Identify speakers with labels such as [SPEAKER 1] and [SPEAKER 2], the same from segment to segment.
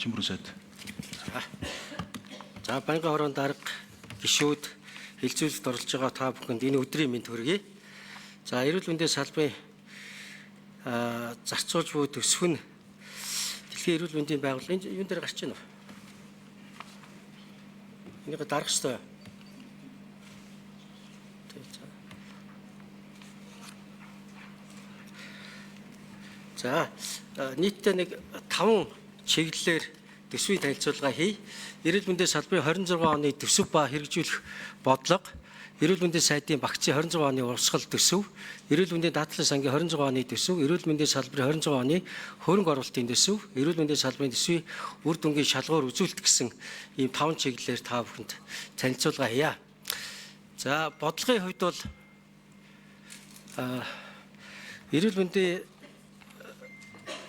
[SPEAKER 1] Чимбүрэн сайд.
[SPEAKER 2] За, байнгын хорон дарга, гишүүд, хэлцүүлэлт оролцож байгаа та бүхэнд энэ өдрийн мэнд хүргэе. За, эрүүл мэндийн салбарын зарцуулж буй төсөв нь дэлхийн эрүүл мэндийн байгууллага энэ юун дээр гарч байна уу? Энийг дарах ёстой. За, нийтдээ нэг 5 чиглэлээр төсвийн танилцуулга хий. Эрүүл мэндийн салбарын 26 оны төсөв ба хэрэгжүүлэх бодлого, эрүүл мэндийн сайдын багцын 26 оны урсгал төсөв, эрүүл мэндийн даатгалын сангийн 26 оны төсөв, эрүүл мэндийн салбарын 26 оны хөрөнгө оруулалтын төсөв, эрүүл мэндийн салбарын төсвийн үр дүнгийн шалгуур үзүүлэлт гэсэн ийм 5 чиглэлээр та бүхэнд танилцуулга хийе. За, бодлогын хувьд бол эрүүл мэндийн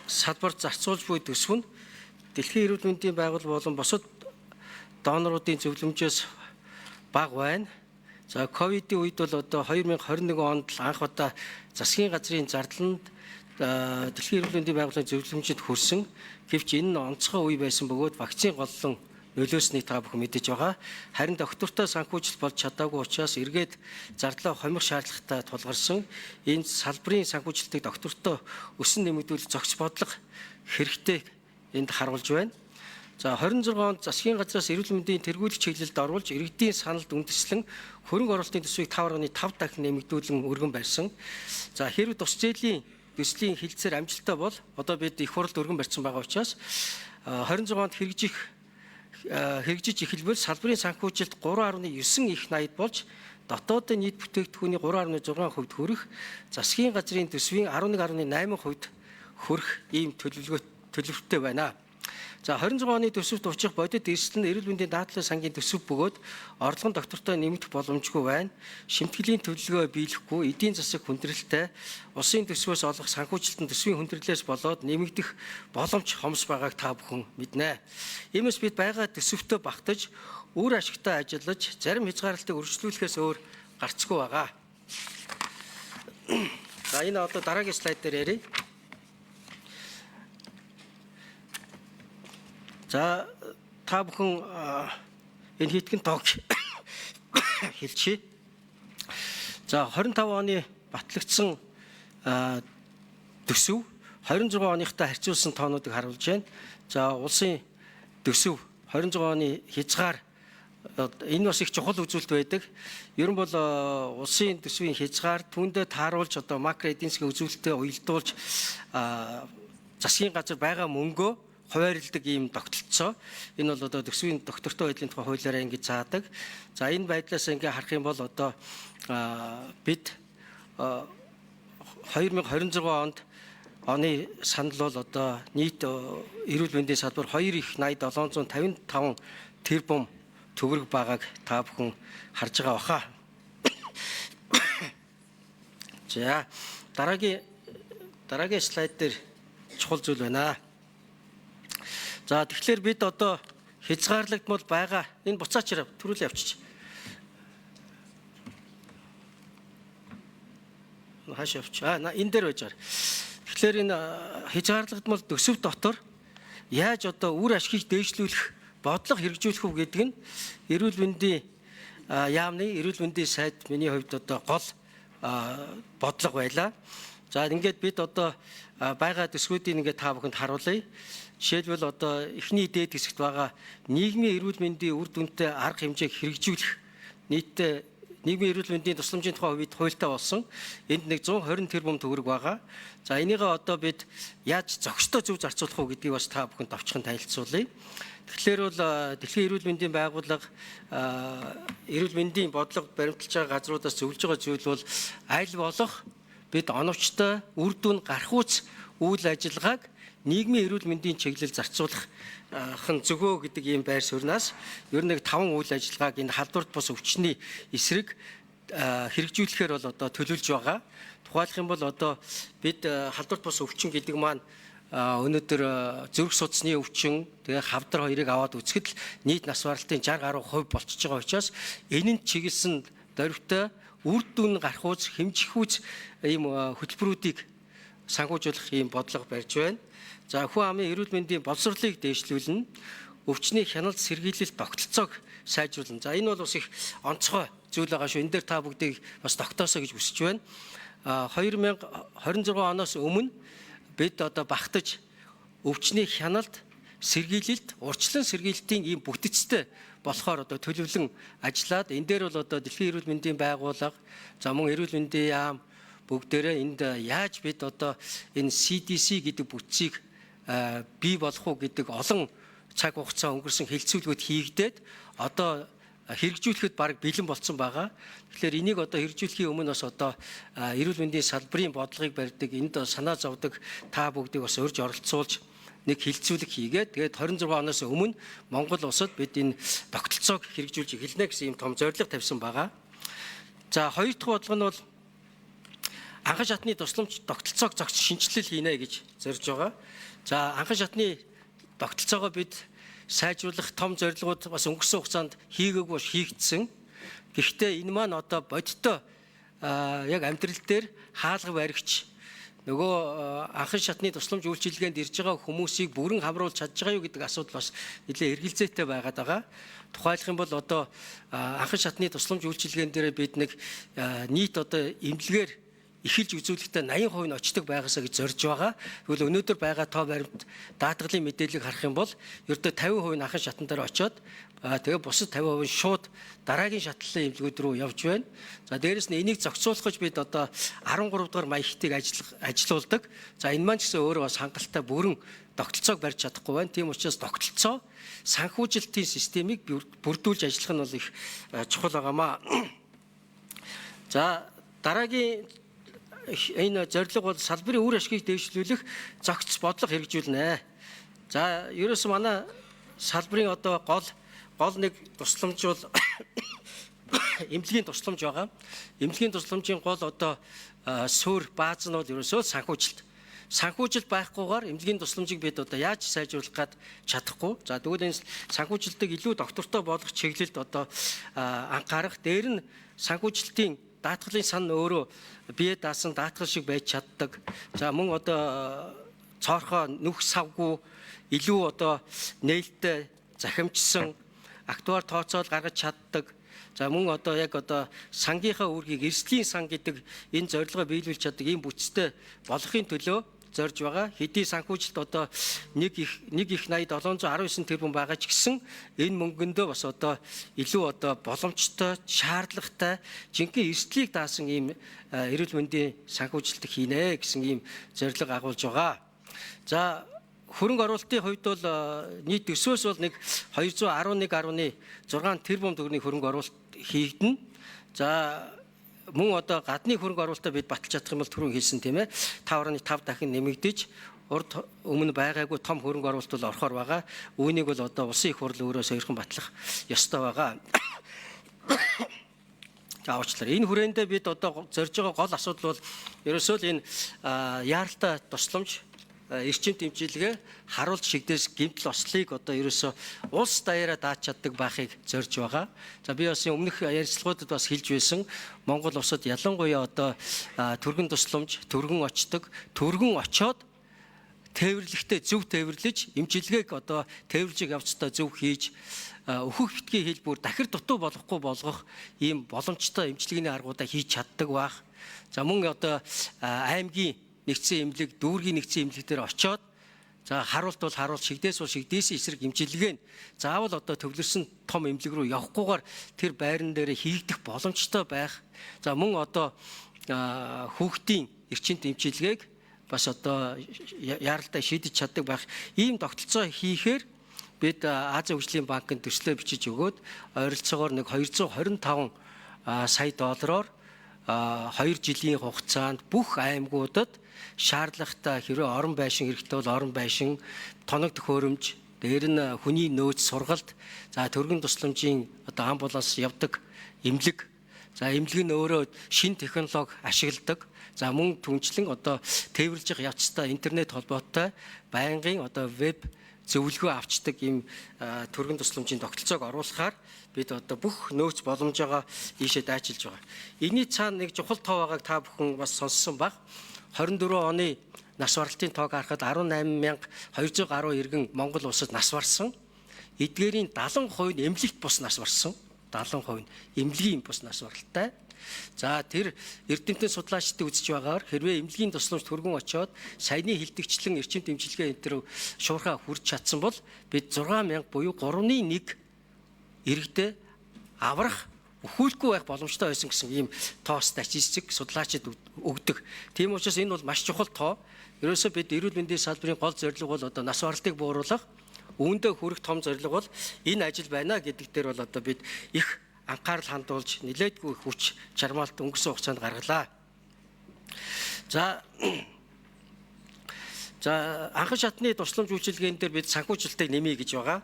[SPEAKER 2] салбарт зарцуулж буй төсөв нь дэлхийн эрүүл мэндийн байгууллага болон бусад доноруудын зөвлөмжөөс бага байна. За, ковидын үед бол одоо 2021 онд л анх удаа засгийн газрын зарланд дэлхийн эрүүл мэндийн байгууллагын зөвлөмжөд хүрсэн. Гэвч энэ нь онцгой үе байсан бөгөөд вакцин голлон нөлөөснийг та бүхэн мэдэж байгаа. Харин доктортой санхүүжилт болж чадаагүй учраас эргээд зардлаа хомих шаардлагатай тулгарсан. Энэ салбарын санхүүжилтийг доктортой өсөн нэмэгдүүлэх зохис бодлого хэрэгтэй энд харуулж байна. За, 26 онд засгийн газраас эрүүл мэндийн тэргуулах чиглэлд оруулж иргэдийн саналд үндэслэн хөрөнгө оруулалтын төсвийг 5.5 дахин нэмэгдүүлэн өргөн барьсан. За, хэрвээ тус зээлийн төслийн хилцээр амжилттай бол одоо бид их хурлд өргөн барьсан байгаа учраас 26 онд хэрэгжиж эхэлбэл салбарын санхүүжилт 3.9 их 80 болж дотоодын нийт бүтээгдэхүүний 3.6% хүрэх, засгийн газрын төсвийн 11.8% хүрэх ийм төлөвлөгөөтэй байна. За, 26 оны төсөвт очих бодит эрсдэл нь эрүүл мэндийн даатгалын сангийн төсөв бөгөөд орлого нь доктортой нэмэгдэх боломжгүй байна. Шимтгэлийн төлөвлөгөө биелэхгүй, эдийн засаг хүндрэлтэй, улсын төсвөөс олох санхүүжилтийн төсвийн хүндрэлээс болоод нэмэгдэх боломж хомс байгааг та бүхэн мэднэ. Иймээс бид байгаа төсөвтөө багтаж, үр ашигтай ажиллаж, зарим хязгаарлалтыг өргөжлүүлэхээс өөр гарцгүй байгаа. За, энэ одоо дараагийн слайд дээр ярив. За, та бүхэн энэ хитгэн тоог хэлчихье. За, 25 оны батлагдсан төсөв 26 оныхтой харьцуулсан тоонуудыг харуулж байна. За, улсын төсөв 26 оны хязгаар, энэ бас их чухал үзүүлэлт байдаг. Ер нь бол улсын төсвийн хязгаар түүндээ тааруулж одоо макро эдийн засгийн үзүүлэлтэд уялдуулж засгийн газар байгаа мөнгөө хуваарлдаг ийм тогтолцоо. Энэ бол одоо төсвийн доктортой байдлын тухай хуулиараа ингэж заадаг. За, энэ байдлаас ингээ харах юм бол одоо бид 2026 онд оны санал бол одоо нийт эрүүл мэндийн салбар 2 их 8755 тэрбум төгрөг байгааг та бүхэн харж байгаа баха. За, дараагийн слайд дээр чухал зүйл байна. За, тэгэхээр бид одоо хязгаарлагдмал байгаа. Энэ буцаач төрүүлээ явчих. Хааш явчих. Энэ дээр байж байгаа. Тэгэхээр энэ хязгаарлагдмал төсөв дотор яаж одоо үр ашигыг дээшлүүлэх бодлого хэрэгжүүлэх үү гэдэг нь эрүүл мэндийн яамны эрүүл мэндийн сайд миний хувьд одоо гол бодлого байлаа. За, ингээд бид одоо байгаа төсвүүдийг ингээд та бүхэнд харуулъя. Жишээлбэл, одоо эхний дээд хэсэгт байгаа нийгмийн эрүүл мэндийн үр дүнтэй арга хэмжээг хэрэгжүүлэх, нийтдээ нийгмийн эрүүл мэндийн тусламжийн тухай үед хуультай болсон. Энд нэг 120 тэрбум төгрөг байгаа. За, энийгээ одоо бид яаж зохистой зөв зарцуулах уу гэдгийг бас та бүхэнд товчхон танилцуулъя. Тэгэхээр бол дэлхийн эрүүл мэндийн байгууллага эрүүл мэндийн бодлого баримталж байгаа газруудаас зөвлөж байгаа зүйл бол аль болох бид оновчтой үр дүн гарах үз үйл ажиллагааг нийгмийн эрүүл мэндийн чиглэл зарцуулах хан зөвхөө гэдэг ийм байр суурнаас ер нь нэг 5 үйл ажиллагааг энэ халдварт бус өвчний эсрэг хэрэгжүүлэхээр бол одоо төлөвлөж байгаа. Тухайлах юм бол одоо бид халдварт бус өвчин гэдэг маань өнөөдөр зүрх судасны өвчин, тэгээ хавдар хоёрыг аваад үзэхэд л нийт нас баралтын 60 гаруй хувь болчихж байгаа учраас энэ нь чиглэсэн дөрвтэй үр дүн гарах үз, хэмжих үз ийм хөтөлбөрүүдийг санхүүжүүлэх ийм бодлого барьж байна. За хүн амын эрүүл мэндийн боловсролыг дээшлүүлнэ. Өвчний хяналт сэргийлэлт тогтолцоог сайжруулна. За энэ бол бас их онцгой зүйл байгаа шүү. Энэ дээр та бүгдийг бас тогтоосоо гэж хүсэж байна. 2026 оноос өмнө бид одоо багтаж өвчний хяналт, сэргийлэлт, урьдчилан сэргийлэлтийн ийм бүтэцтэй болохоор одоо төлөвлөн ажиллаад энэ дээр бол одоо Дэлхийн эрүүл мэндийн байгууллага, за мөн эрүүл мэндийн яам бүгдээрээ энд яаж бид одоо энэ CDC гэдэг бүтцийг бий болох уу гэдэг олон цаг хугацаа өнгөрсөн хэлцүүлгүүд хийгдээд одоо хэрэгжүүлэхэд бараг бэлэн болцсон байгаа. Тэгэхээр энийг одоо хэрэгжүүлэхийн өмнө бас одоо эрүүл мэндийн салбарын бодлогыг барьдаг, энд санаа зовдөг та бүгдийг бас урьж оролцуулж нэг хилцүүлэг хийгээд тэгээд 26 оноос өмнө Монгол улсад бид энэ тогтолцоог хэрэгжүүлж эхэлнэ гэсэн ийм том зорилго тавьсан байгаа. За хоёр дахь бодлого нь бол анхан шатны тусламж тогтолцоог зогц шинэчлэл хийнэ гэж зорж байгаа. За анхан шатны тогтолцоогоо бид сайжруулах том зорилгууд бас өнгөрсөн хугацаанд хийгээгүй хийгдсэн. Гэхдээ энэ маань одоо бодиттой яг амьдрал дээр хаалга баригч нөгөө анхан шатны тусламж үйлчилгээнд ирж байгаа хүмүүсийг бүрэн хамруулж чадж байгаа юу гэдэг асуудал бас нэлээд эргэлзээтэй байгаад байгаа. Тухайлах юм бол одоо анхан шатны тусламж үйлчилгээн дээр бид нэг нийт одоо эмнэлгээр эхэлж үзүүлэхдээ 80% нь очдог байгаасаа гэж зорж байгаа. Тэгвэл өнөөдөр байгаа тоо баримт даатгалын мэдээллийг харах юм бол ердөө 50% нь анхан шатан дээр очиод тэгээ бусад 50% нь шууд дараагийн шатлалын эмнэлгүүд рүү явж байна. За дээрэс нь энийг зохицуулах гэж бид одоо 13 дугаар маягтыг ажилуулдаг. За энэ маань ч гэсэн өөрөө бас хангалттай бүрэн тогтолцоог барьж чадахгүй байна. Тийм учраас тогтолцоо санхүүжилтийн системийг бүрдүүлж ажиллах нь бол их чухал байгаамаа. За дараагийн энэ зорилго бол салбарын үр ашгийг дэвшлүүлэх зохиц бодлого хэрэгжүүлнэ. За ерөөс манай салбарын одоо гол нэг тусламж бол эмнэлгийн тусламж байгаа. Эмнэлгийн тусламжийн гол одоо суурь бааз нь бол ерөөсөө санхүүжилт. Санхүүжилт байхгүйгээр эмнэлгийн тусламжийг бид одоо яаж сайжруулах гээд чадахгүй. За тэгвэл энэ санхүүжилтийг илүү доктортой болгох чиглэлд одоо анхаарах. Дээр нь санхүүжилтийн даатгалын сан өөрөө бие даасан даатгал шиг байж чаддаг. За мөн одоо цоорхоо нүх савгүй илүү одоо нээлттэй захимжсан актуар тооцоол гаргаж чаддаг. За мөн одоо яг одоо сангийнхаа үүргийг эрсдлийн сан гэдэг энэ зорилгоо биелүүлж чаддаг ийм бүтэцтэй болохын төлөө зорж байгаа. Хэдий санхүүжилт одоо нэг их 80 719 тэрбум байгаа ч гэсэн энэ мөнгөндөө бас одоо илүү одоо боломжтой, шаардлагатай, жинхэнэ эрсдлийг даасан ийм эрүүл мэндийн санхүүжилт хийнэ гэсэн ийм зорилго агуулж байгаа. За хөрөнгө оруулалтын хувьд бол нийт төсвөөс бол нэг 211.6 тэрбум төгрөгийн хөрөнгө оруулалт хийгдэнэ. За мөн одоо гадны хөрөнгө оруулалтаа бид баталж чадах юм бол түрүүн хэлсэн тийм ээ 5.5 дахин нэмэгдэж урд өмнө байгаагүй том хөрөнгө оруулалт бол орохоор байгаа. Үүнийг бол одоо улсын их хурл өөрөө сойрхон батлах ёстой байгаа. За уучлаарай. Энэ хүрээндээ бид одоо зорж байгаа гол асуудал бол ерөөсөө л энэ яаралтай тусламж эрчим дэмжлэгээ харуулт шигдээс гэмтэл ослыг одоо ерөөсөө улс даяараа дааж чаддаг байхыг зорж байгаа. За би бас өмнөх ярилцлагуудад бас хэлж байсан. Монгол улсад ялангуяа одоо түргэн тусламж, түргэн очдог, түргэн очоод тээвэрлэхдээ зөв тээвэрлэж, эмчилгээг одоо тээвэрлжиг явцдаа зөв хийж, өөхөх битгий хэл бүр дахир дутуу болохгүй болгох ийм боломжтой эмчилгээний аргуудаа хийж чаддаг байх. За мөн одоо аймгийн нэгдсэн эмнэлэг, дүүргийн нэгдсэн эмнэлэг дээр очиод за харуулт бол харуулт, шигдээс бол шигдээсийн эсрэг эмчилгээ нь заавал одоо төвлөрсөн том эмнэлэг рүү явахгүйгээр тэр байран дээр хийгдэх боломжтой байх. За мөн одоо хүүхдийн эрчимт эмчилгээг бас одоо яаралтай шийдэж чаддаг байх. Ийм тогтолцоо хийхээр бид Азийн хөгжлийн банкнд төслөө бичиж өгөөд ойролцоогоор нэг 225 сая доллараар 2 жилийн хугацаанд бүх аймагуудад шаардлагатай хэрвээ орон байшин хэрэгтэй бол орон байшин, тоног төхөөрөмж, дээр нь хүний нөөц сургалт, за төргөн тусламжийн одоо амбуланс явдаг эмнэлэг, за эмнэлэг нь өөрөө шин технологи ашигладаг, за мөн түнчлэн одоо тээвэрлж явах явцдаа интернет холбоотой байнгын одоо веб зөвлөгөө авчдаг ийм түргэн тусламжийн тогтолцоог оруулахаар бид одоо бүх нөөц боломжоогоо ийшээ дайчилж байгаа. Энийний цаана нэг чухал тоо байгааг та бүхэн бас сонссон баг. 24 оны нас баралтын тоог харахад 18200 гаруй иргэн Монгол улсад нас барсан. Эдгээрийн 70% нь эмнэлэгт бус нас барсан. 70% нь эмнэлгийн бус нас баралтай. За тэр эрдэмтэн судлаачдын үзэж байгаагаар хэрвээ эмнэлгийн тусламж түргэн очиод саяны хилдэгчлэн эрчим дэмжлэгээ энэ төр шуурхаа хүрч чадсан бол бид 6000 буюу 3.1 иргэдээ аврах өхүүлэхгүй байх боломжтой байсан гэсэн ийм тоо статистик судлаачид өгдөг. Тийм учраас энэ бол маш чухал тоо. Ерөөсөө бид эрүүл мэндийн салбарын гол зорилго бол одоо нас баралтыг бууруулах, үүндээ хүрэх том зорилго бол энэ ажил байна гэдэг дээр бол одоо бид их анхаарал хандуулж нэлээдгүй хүч чармаалт өнгөрсөн хугацаанд гаргалаа. За анхан шатны тусламж үйлчилгээн дээр бид санхүүжилтийг нэмье гэж байгаа.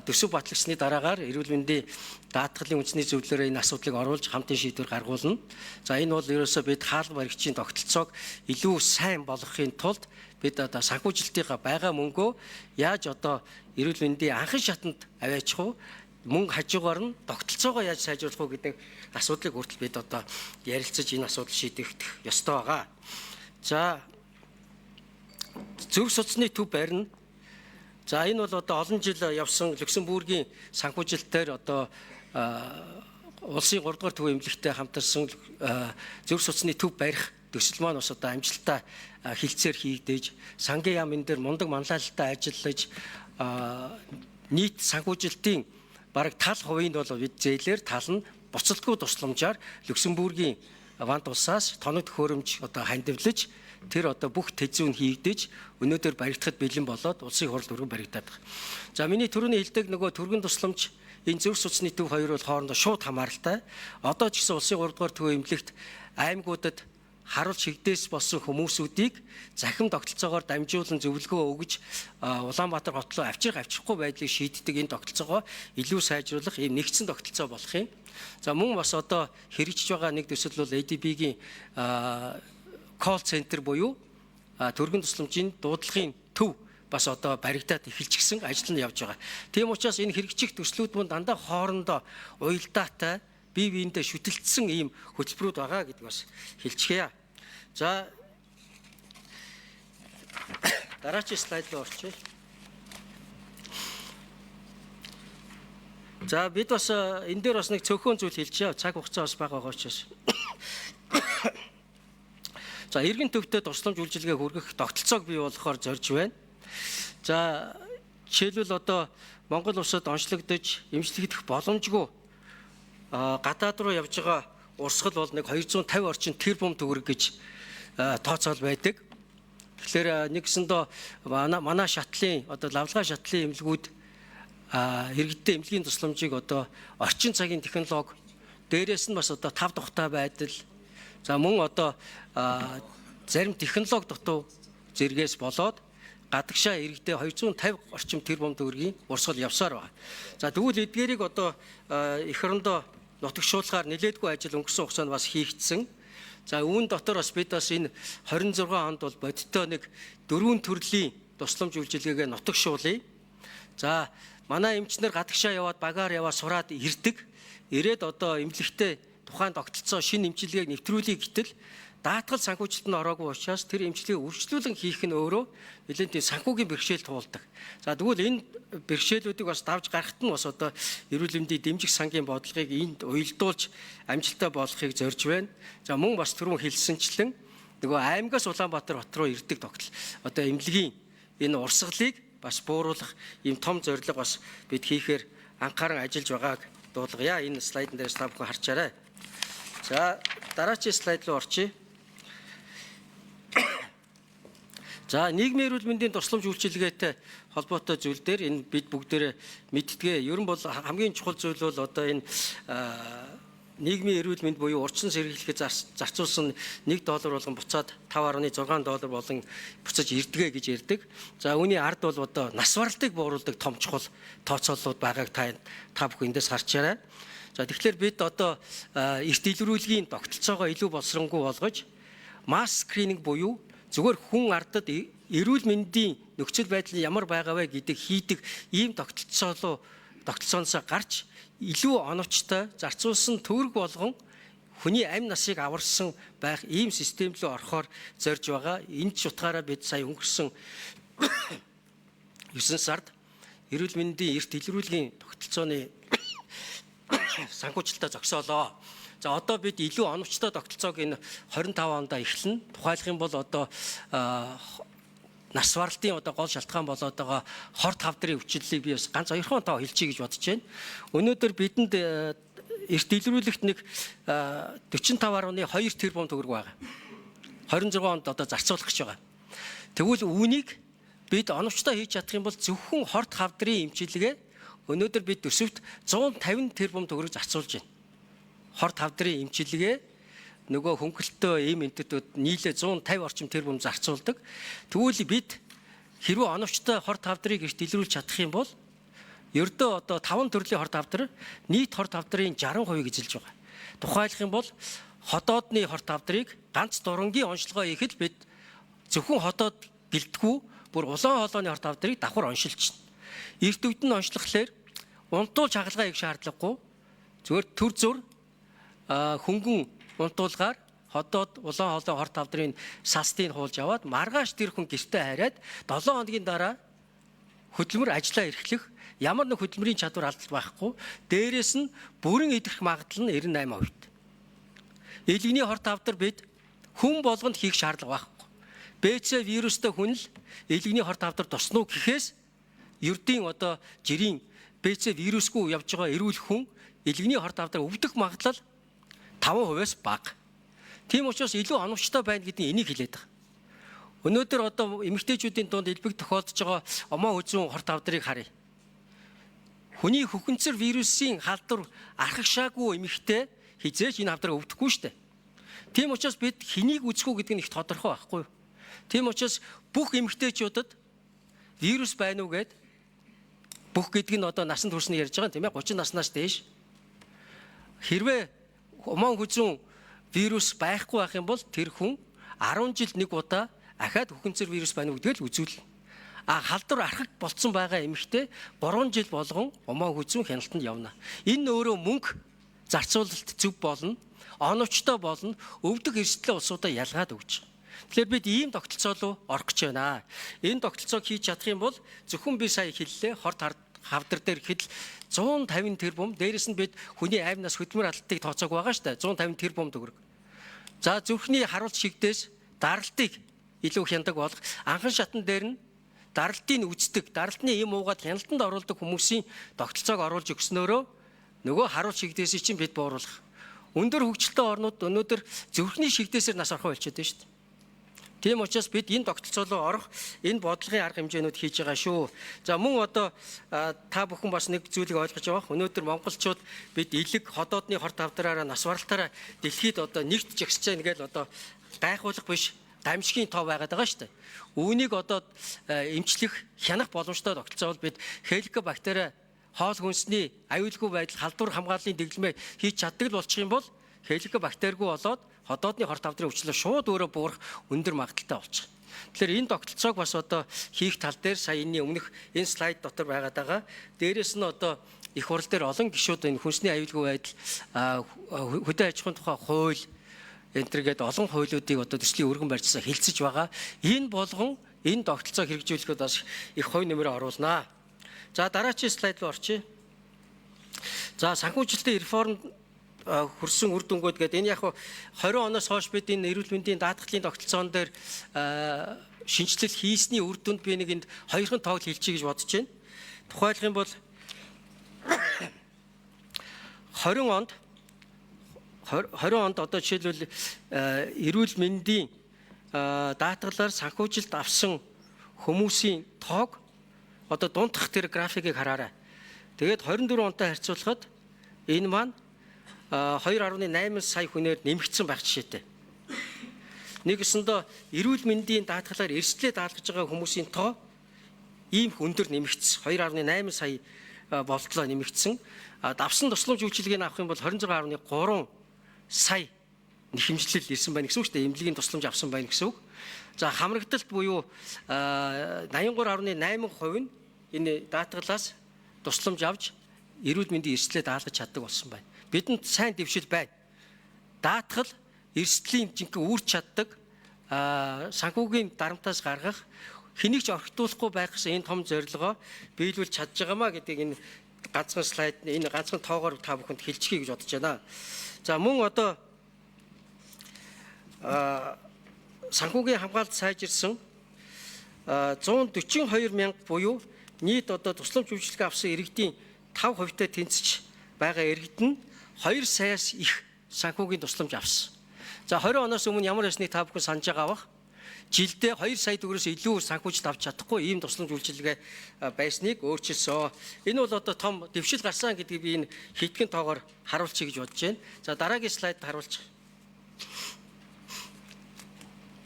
[SPEAKER 2] Төсөв батлагдсны дараагаар эрүүл мэндийн даатгалын үндэсний зөвлөлөөр энэ асуудлыг оруулж хамтын шийдвэр гаргуулна. За энэ бол ерөөсөө бид хаалга баригчийн тогтолцоог илүү сайн болгохын тулд бид одоо санхүүжилтийнхаа байгаа мөнгөө яаж одоо эрүүл мэндийн анхан шатанд аваачих уу, мөнгө хажуугаар нь тогтолцоогоо яаж сайжруулах уу гэдэг асуудлыг хүртэл бид одоо ярилцаж энэ асуудал шийдэгдэх ёстой байгаа. За зөв судасны төв барина. За энэ бол одоо олон жил явсан Люксембургийн санхүүжилтээр одоо улсын 3 дугаар төв эмнэлэгтэй хамтарсан зөв судасны төв барих төсөл маань бас одоо амжилттай хилцээр хийгдэж, сангийн яам энэ дээр мундаг манлайлалтай ажиллаж нийт санхүүжилтийн бараг тал хувийн бол бид зээлээр тал нь буцалтгүй тусламжаар Люксембургийн вант улсаас тоног төхөөрөмж одоо хандивлаж тэр одоо бүх тэзүүн хийгдэж өнөөдөр баригдахад бэлэн болоод улсын хурал өргөн баригдаад байгаа. За миний түрүүний хэлдэг нөгөө түргэн тусламж энэ зөв судасны төв хоёр бол хоорондоо шууд хамааралтай. Одоо ч гэсэн улсын 3 дугаар төв эмнэлэгт аймагуудад харуул шигдээс болсон хүмүүсүүдийг захим тогтолцоогоор дамжуулан зөвлөгөө өгж Улаанбаатар хот руу авчрах авчрахгүй байдлыг шийддэг энэ тогтолцоогоо илүү сайжруулах ийм нэгдсэн тогтолцоо болох юм. За мөн бас одоо хэрэгжиж байгаа нэг төсөл бол ADB-гийн call center буюу түргэн тусламжийн дуудлагын төв бас одоо баригдаад эхэлчихсэн ажил нь явж байгаа. Тийм учраас энэ хэрэгжих төслүүд мөн дандаа хоорондоо уялдаатай бие биендээ шүтэлцсэн ийм хөтөлбөрүүд байгаа гэдэг бас хэлчихье. За дараагийн слайд руу орчих. За бид бас энэ дээр бас нэг цөөхөн зүйл хэлчихье. Цаг хугацаа бас бага байгаа учраас. За эргэн төвтэй тусламж үйлчилгээ хүргэх тогтолцоог бий болгохоор зорж байна. За жишээлбэл одоо Монгол улсад онцлогдож эмчлэгдэх боломжгүй гадаад руу явж байгаа урсгал бол нэг 250 орчим тэрбум төгрөг гэж тооцоол байдаг. Тэгэхээр нэгсэндээ манай шатлын одоо лавлгаа шатлын эмнэлгүүд иргэдтэй эмнэлгийн тусламжийг одоо орчин цагийн технологи дээрээс нь бас одоо тав тухтай байдал за мөн одоо зарим технологи дутуу зэргээс болоод гадагшаа иргэдээ 250 орчим тэрбум төгрөгийн урсгал явсаар байна. За тэгвэл эдгээрийг одоо эх орондоо нутагшуулахаар нэлээдгүй ажил өнгөрсөн хугацаанд бас хийгдсэн. За үүн дотор бас бид бас энэ 26 онд бол бодиттой нэг дөрвөн төрлийн тусламж үйлчилгээгээ нутагшуулъя. За манай эмчнэр гадагшаа яваад багаар яваа сураад ирдэг. Ирээд одоо эмнэлэгтээ тухайн тогтолцоо шинэ эмчилгээг нэвтрүүлэе гэтэл даатгал санхүүжилт нь ороогүй учраас тэр эмчилгээг үргэлжлүүлэн хийх нь өөрөө нэлээд тийм санхүүгийн бэрхшээл туулдаг. За тэгвэл энэ бэрхшээлүүдийг бас давж гарахт нь бас одоо эрүүл мэндийн дэмжих сангийн бодлогыг энд уялдуулж амжилттай болгохыг зорж байна. За мөн бас түрүүн хэлсэнчлэн нөгөө аймгаас Улаанбаатар хот руу ирдэг тогтол одоо эмнэлгийн энэ урсгалыг бас бууруулах ийм том зорилго бас бид хийхээр анхааран ажиллаж байгааг дуулгая. Энэ слайдн дээрс та бүхэн харчаарай. За дараагийн слайд руу орчие. За нийгмийн эрүүл мэндийн тусламж үйлчилгээтэй холбоотой зүйл дээр энэ бид бүгдээрээ мэдтгээ. Ер нь бол хамгийн чухал зүйл бол одоо энэ нийгмийн эрүүл мэнд буюу урьдчилан сэргийлэхэд зарцуулсан $1 болгон буцаад $5.6 болон буцаж ирдгээ гэж ярьдаг. За үүний ард бол одоо нас баралтыг бууруулдаг том чухал тооцооллууд байгааг та бүхэн эндээс харчаарай. За тэгэхээр бид одоо эрт илрүүлгийн тогтолцоогоо илүү боловсронгуй болгож масс скрининг буюу зүгээр хүн ардад эрүүл мэндийн нөхцөл байдал нь ямар байгаа вэ гэдэг хийдэг ийм тогтолцооноос гарч илүү оновчтой зарцуулсан төгрөг болгон хүний амь насыг аварсан байх ийм систем рүү орохоор зорж байгаа. Энэ ч утгаараа бид сая өнгөрсөн 9 сард эрүүл мэндийн эрт илрүүлгийн тогтолцооны санхүүжилтээ зогсоолоо. За одоо бид илүү оновчтой тогтолцоог энэ 25 онд эхэлнэ. Тухайлах юм бол одоо нас баралтын одоо гол шалтгаан болоод байгаа хорт хавдрын өвчлөлийг би бас ганц хоёрхон тоо хэлчихье гэж бодож байна. Өнөөдөр бидэнд эрт илрүүлэгт нэг 45.2 тэрбум төгрөг байгаа. 26 онд одоо зарцуулах гэж байгаа. Тэгвэл үүнийг бид оновчтой хийж чадах юм бол зөвхөн хорт хавдрын эмчилгээ өнөөдөр бид төсөвт 150 тэрбум төгрөг зарцуулж байна. Хорт хавдрын эмчилгээ нөгөө хөнгөлтөө ийм энтэтүүд нийлээ 150 орчим тэрбум зарцуулдаг. Тэгвэл бид хэрвээ оновчтой хорт хавдрыг эрт илрүүлж чадах юм бол ердөө одоо 5 төрлийн хорт хавдар нийт хорт хавдрын 60%-ийг эзэлж байгаа. Тухайлах юм бол ходоодны хорт хавдрыг ганц дурангийн онцлогоо хийхэд бид зөвхөн ходоод гэлтгүү бүр улаан хоолойны хорт хавдрыг давхар оншилчихна. Эрт үед нь онцлохлоор унтуулж хагалгаа хийх шаардлагагүй. Зүгээр төр зүр хөнгөн унтуулгаар ходоод улаан хоолой хорт хавдрын састыг хуулж аваад маргааш тэр хүн гэртээ хараад 7 хоногийн дараа хөдөлмөр ажлаа эрхлэх ямар нэг хөдөлмөрийн чадвар алдалт байхгүй. Дээрээс нь бүрэн идэвх магадлал нь 98%. Элэгний хорт хавдар бид хүн болгонд хийх шаардлага байхгүй. БЦ вирустай хүн л элэгний хорт хавдар тусна уу гэхээс ердийн одоо жирийн БЦ вирусгүй явж байгаа эрүүл хүн элэгний хорт хавдар өвдөх магадлал 5%-аас бага. Тийм учраас илүү оновчтой байна гэдэг нь энийг хэлээд байгаа. Өнөөдөр одоо эмэгтэйчүүдийн дунд элбэг тохиолдож байгаа омоо хүзүүн хорт хавдрыг харъя. Хүний хөхөнцөр вирусын халдвар архагшаагүй эмэгтэй хизээч энэ хавдрыг өвдөхгүй шүү дээ. Тийм учраас бид хэнийг үзэх үү гэдэг нь их тодорхой байхгүй юу? Тийм учраас бүх эмэгтэйчүүдэд вирус байна уу гэд бүх гэдэг нь одоо насанд хүрснийг ярьж байгаа юм тийм ээ 30 наснаас дээш. Хэрвээ омон хүзүүн вирус байхгүй байх юм бол тэр хүн 10 жилд нэг удаа ахаад хөхөнцөр вирус байна уу гэдгийг л үзүүлнэ. А халдвар архаг болцсон байгаа эмэгтэй 3 жил болгон омоо хүзүүн хяналтанд явна. Энэ өөрөө мөнгө зарцуулалт зөв болно, оновчтой болно, өвдөх эрсдлээ улсуудаа ялгаад өгч. Тэгэхээр бид ийм тогтолцоо руу орох гэж байна. Энэ тогтолцоог хийж чадах юм бол зөвхөн би сая хэллээ хорт хавдар дээр гэхэд 150 тэрбум, дээрэс нь бид хүний аймнаас хөдөлмөр алдалтыг тооцоог байгаа шүү дээ. 150 тэрбум төгрөг. За зүрхний харуулт шигдээс даралтыг илүү хяндаг болох анхан шатан дээр нь даралтыг үздэг, даралтны юм уугаад хяналтанд оруулдаг хүмүүсийн тогтолцоог оруулж өгснөөрөө нөгөө харуул шигдээсийг чинь бид бууруулах. Өндөр хөгжилтэй орнууд өнөөдөр зүрхний шигдээсээр нас орхон болчиход байна шүү дээ. Тийм учраас бид энэ тогтолцоо руу орох энэ бодлогын арга хэмжээнүүд хийж байгаа шүү. За мөн одоо та бүхэн бас нэг зүйлийг ойлгож байгаа. Өнөөдөр монголчууд бид элэг ходоодны хорт хавдраараа нас баралтаараа дэлхийд одоо нэгт жагсаж байгаа гэж одоо гайхуулах биш гамшигын тоо байгаад байгаа шүү дээ. Үүнийг одоо эмчлэх, хянах боломжтой тогтолцоо бол бид хеликобактери хоол хүнсний аюулгүй байдал, халдвар хамгааллын дэглэмээ хийж чаддаг л болчих юм бол хеликобактергүй болоод ходоодны хорт хавдрын өвчлөл шууд өөрөө буурах өндөр магадлалтай болчих. Тэгэхээр энэ тогтолцоог бас одоо хийх тал дээр сая энэний өмнөх энэ слайд дотор байгаад байгаа. Дээрээс нь одоо их хурл дээр олон гишүүд энэ хүнсний аюулгүй байдал, хөдөө аж ахуйн тухай хууль энэ төр гээд олон хуулиудыг одоо төслийн өргөн барьцсан хэлцэж байгаа. Энэ болгон энэ тогтолцоог хэрэгжүүлэхэд бас их хувь нэмрээ оруулнаа. За дараачийн слайд руу орчие. За санхүүжилтийн реформ хөрсөн үр дүнгууд гэдэг энэ яг 20 оноос хойш бид энэ эрүүл мэндийн даатгалын тогтолцоон дээр шинэчлэл хийсний үр дүнд би нэг энд хоёрхан тоог хэлчихье гэж бодож байна. Тухайлах юм бол 20 онд 20 онд одоо жишээлбэл эрүүл мэндийн даатгалаар санхүүжилт авсан хүмүүсийн тоог одоо дундах тэр графикийг хараарай. Тэгээд 24 онтой харьцуулахад энэ маань 2.8 сая хүнээр нэмэгдсэн байх жишээтэй. Нэгсэндээ эрүүл мэндийн даатгалаар эрсдлээ даалгаж байгаа хүмүүсийн тоо ийм их өндөр нэмэгдсэн. 2.8 сая болтлоо нэмэгдсэн. Давсан тусламж үйлчилгээг авах юм бол 26.3 сая нэхэмжлэл ирсэн байна гэсэн үг шүү дээ. Эмнэлгийн тусламж авсан байна гэсэн үг. За хамрагдалт буюу 83.8% нь энэ даатгалаас тусламж авч эрүүл мэндийн эрсдлээ даалгаж чаддаг болсон байна. Бидэнд сайн дэвшил байна. Даатгал эрсдлийн жинхэнэ үүрч чаддаг санхүүгийн дарамтаас гаргах хэнийг ч орхитуулахгүй байх гэсэн энэ том зорилгоо биелүүлж чадж байгаамаа гэдгийг энэ ганцхан слайд, энэ ганцхан тоогоор та бүхэнд хэлчихье гэж бодож байна. За мөн одоо санхүүгийн хамгаалалт сайжирсан 142 мянга буюу нийт одоо тусламж үйлчилгээ авсан иргэдийн 5%-тай тэнцэж байгаа иргэд нь 2 саяас их санхүүгийн тусламж авсан. За 20 оноос өмнө ямар байсныг та бүхэн санаж байгаа бах. Жилдээ 2 сая төгрөгөөс илүү санхүүжилт авч чадахгүй ийм тусламж үйлчилгээ байсныг өөрчилсөн. Энэ бол одоо том дэвшил гарсан гэдгийг би энэ хэдхэн тоогоор харуулчихъя гэж бодож байна. За дараагийн слайд харуулчих.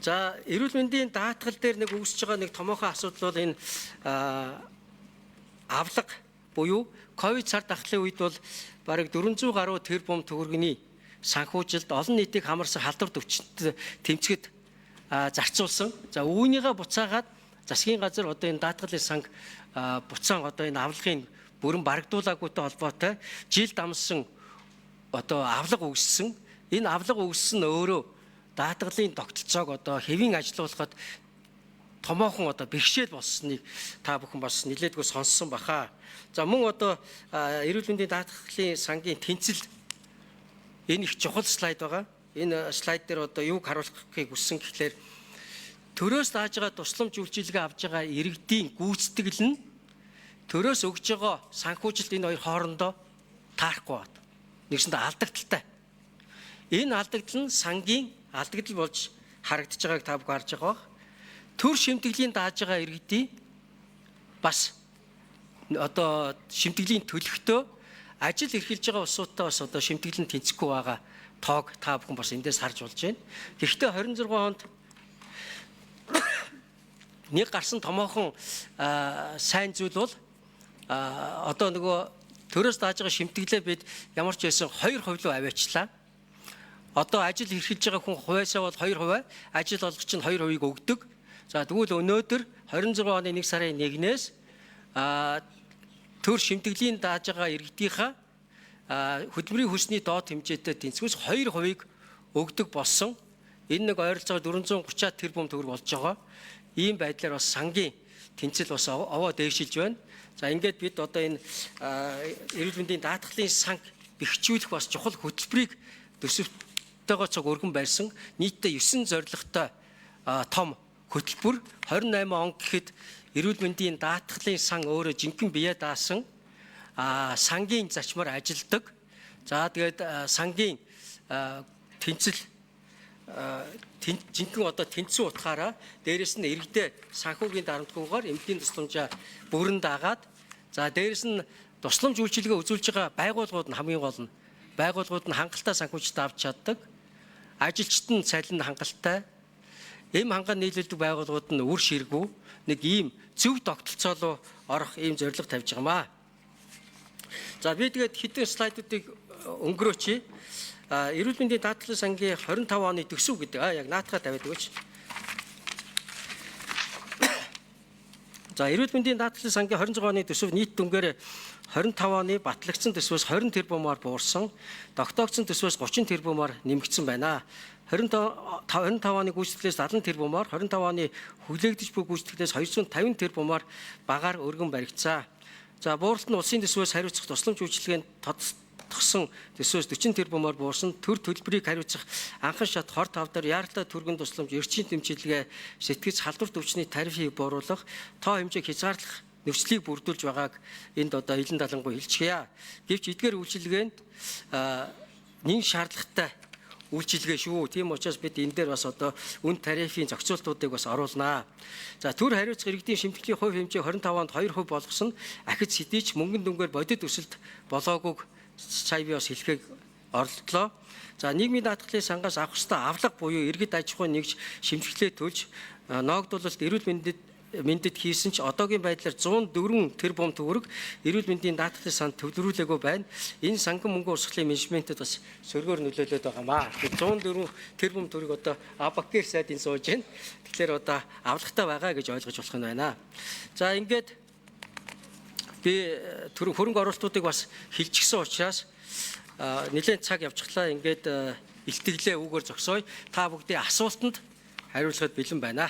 [SPEAKER 2] За эрүүл мэндийн даатгал дээр нэг үүсэж байгаа нэг томоохон асуудал бол энэ авлага буюу ковид цар тахлын үед бол бараг 400 гаруй тэрбум төгрөгийн санхүүжилт олон нийтийг хамарсан халдвар төвчөнд тэмцэхэд зарцуулсан. За үүнийгээ буцаагаад засгийн газар одоо энэ даатгалын санг буцаан одоо энэ авлагын бүрэн барагдуулаагүйтэй холбоотой жил дамсан одоо авлага үүссэн. Энэ авлага үүссэн нь өөрөө даатгалын тогтолцоог одоо хэвийн ажилуулахад томоохон одоо бэрхшээл болсныг та бүхэн бас нэлээдгүй сонссон баха. За мөн одоо эрүүл мэндийн даатгалын сангийн тэнцэл энэ их чухал слайд байгаа. Энэ слайд дээр одоо юуг харуулахыг хүссэн гэхлээр төрөөс дааж байгаа тусламж үйлчилгээ авж байгаа иргэдийн гүйцэтгэл нь төрөөс өгж байгаа санхүүжилт энэ хоёр хоорондоо таарахгүй байна. Нэгсэндээ алдагдaltaй. Энэ алдагдал нь сангийн алдагдал болж харагдаж байгааг та бүхэн харж байгаа бох. Төр шимтгэлийн дааж байгаа иргэдийн бас одоо шимтгэлийн төлөхтөө ажил эрхэлж байгаа улсуудтай бас одоо шимтгэл нь тэнцэхгүй байгаа тоог та бүхэн бас эндээс харж болж байна. Гэхдээ 26 онд нэг гарсан томоохон сайн зүйл бол одоо нөгөө төрөөс дааж байгаа шимтгэлээ бид ямар ч байсан 2% руу аваачлаа. Одоо ажил эрхэлж байгаа хүн хувиасаа бол 2%, ажил олгогч нь 2%-ыг өгдөг. За тэгвэл өнөөдөр 26 оны 1 сарын 1-ээс төр шимтгэлийн дааж байгаа иргэдийнхаа хөдөлмөрийн хөлсний доод хэмжээтэй тэнцвэрс 2%-ыг өгдөг болсон. Энэ нэг ойролцоогоор 430 тэрбум төгрөг болж байгаа. Ийм байдлаар бас сангийн тэнцэл бас овоо дээшилж байна. За ингээд бид одоо энэ эрүүл мэндийн даатгалын санг бэхжүүлэх бас чухал хөтөлбөрийг төсөвтэйгоо цог өргөн байрсан нийтдээ 9 зорилготой том хөтөлбөр 28 он гэхэд эрүүл мэндийн даатгалын сан өөрөө жинхэнэ бие даасан сангийн зарчмаар ажилладаг. За тэгээд сангийн тэнцэл жинхэнэ одоо тэнцсэн утгаараа дээрэс нь иргэдээ санхүүгийн дарамтгүйгээр эмнэлгийн тусламжаа бүрэн дагаад, за дээрэс нь тусламж үйлчилгээ үзүүлж байгаа байгууллагууд нь хамгийн гол нь байгууллагууд нь хангалттай санхүүжилт авч чаддаг. Ажилчид нь цалин хангалттай. Эм хангаа нийлүүлдэг байгууллагууд нь үр ширгүү нэг ийм зөв тогтолцоо руу орох ийм зорилго тавьж байгаамаа. За би тэгээд хэдэн слайдуудыг өнгөрөөчье. Эрүүл мэндийн даатгалын сангийн 25 оны төсөв гэдэг яг наатгаа тавиад өгөөч. За эрүүл мэндийн даатгалын сангийн 26 оны төсөв нийт дүнгээр 25 оны батлагдсан төсвөөс 20 тэрбумаар буурсан, тогтоогдсон төсвөөс 30 тэрбумаар нэмэгдсэн байна. 25 оны гүйцэтгэлээс 70 тэрбумаар, 25 оны хүлээгдэж буй гүйцэтгэлээс 250 тэрбумаар багаар өргөн баригдсан. За бууралт нь улсын төсвөөс хариуцах тусламж үйлчилгээнд тодтогсон төсвөөс 40 тэрбумаар буурсан, төр төлбөрийг хариуцах анхан шат хор тавдар яаралтай түргэн тусламж, эрчийн дэмжлэгээ, сэтгэц халдвар төвчний тарифыг бууруулах, тоо хэмжээг хязгаарлах нөхцөлийг бүрдүүлж байгааг энд одоо илэн далангүй хэлчихье. Гэвч эдгээр үйлчилгээнд нэн шаардлагатай үйлчилгээ шүү. Тийм учраас бид энэ дээр бас одоо үн тарифын зохицуултуудыг бас оруулнаа. За төр хариуцах иргэдийн шимтгэлийн хувь хэмжээ 25 онд 2% болгосон ахиц хэдий ч мөнгөн дүнгээр бодит өсөлт болоогүйг сая би бас хэлэхийг оролдлоо. За нийгмийн даатгалын сангаас авах ёстой авлага буюу иргэд аж ахуйн нэгж шимтгэлээ төлж ноогдуулалт эрүүл мэндэд хийсэн ч одоогийн байдлаар 104 тэрбум төгрөг эрүүл мэндийн даатгалын санд төвлөрүүлээгүй байна. Энэ санган мөнгө урсгалын менежментэд бас сөргөөр нөлөөлөд байгаамаа. 104 тэрбум төгрөг одоо Абакир сайд энэ сууж байна. Тэгэхээр одоо авлагатай байгаа гэж ойлгож болох нь байна. За ингээд би түрүү хөрөнгө оруулалтуудыг бас хилчихсэн учраас нэлээд цаг явчихлаа. Ингээд Илтгэлээ үүгээр зогсооё. Та бүгдийн асуултанд хариулахад бэлэн байна.